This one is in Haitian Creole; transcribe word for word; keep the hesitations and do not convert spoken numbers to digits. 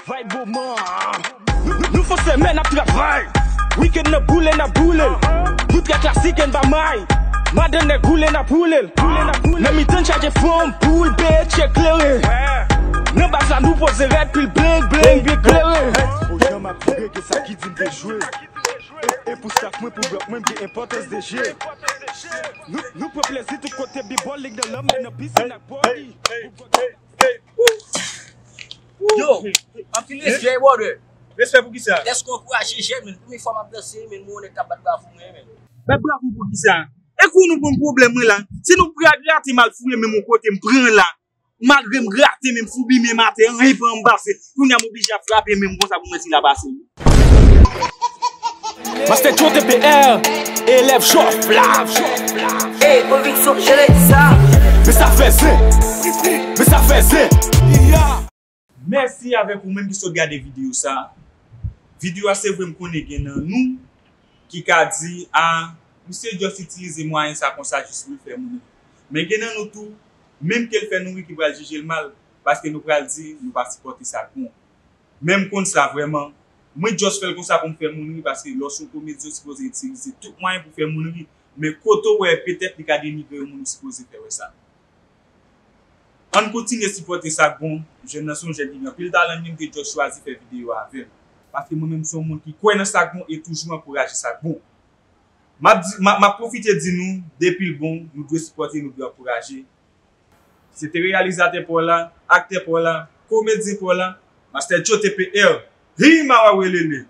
Vibe moman. Nou, nou, nou fè semèn ap travay. Weekend nan boule, n ap boule. Nou trè klasik, n pa may. Madan nèg boule, n ap boule. Nan mitan chaje fanm, boule, bèt, chèk klere. Nan baz la, nou poze rèd, pil bling, bling, byen klere. Bon, jan m ap vire, gen sa ki di m dejwe. E, e pou staf mwen, pou blòk mwen, m gen enpòtans de je. Nou, nou pran plezi tout kote, bibòl, lig nan lanmè, nan pisin ak bòdi. Yo, anpil respè, brother. Respè pou kisa? Lèske w ankouraje jèn, men. Premye fwa m ap danse, men, m wè yon nèg k ap bat bravo mwen, men. Bat bravo pou kisa? E kou nou ban m pwoblèm mwen la. Si nou prè a grate m al foure menm yon kote, m pran la. Malgre m grate, men m foubi men m atè, anyen pa ann pase. Kounye a m oblije ap frape men m konsa pou mwen si l a pase. Master Joe T P R, elèv Jòf la. Ey, konviksyon, jere sa. Men sa fè zen. Men sa fè zen. Mèsi avèk ou menm ki sot gade videyo sa. Videyo a, se vre, m konnen gen nan nou ki ka di, a, misye just itilize mwayen sa konsa jis pou l fè moun ri. Men gen nan nou tou, menm ke l fè nou ri, ki pral jije l mal, paske nou pral di nou pa sipòte sa k bon. Men m konn sa vrèman. Mwen just fè l konsa pou m fè moun ri, paske lè w se yon komedyen, w sipoze itilize tout mwayen pou fè moun ri. Men kote w wè petèt li ka denigre yon moun, ou sipoze fè wè sa. Ann kontinye sipòte sa k bon. Jèn nan se yon jèn ki gen anpil talan, li menm te just chwazi fè videyo avè l. Paske mwen menm se yon moun ki kwè nan sa k bon e toujou ankouraje sa k bon. M ap di, m ap, m ap pwofite di nou, depi l bon, nou dwe sipòte, nou dwe ankouraje. Se te reyalizatè pa w la, aktè pa w la, komedyen pa w la, Master Joe T P R. Hi, mawa welele.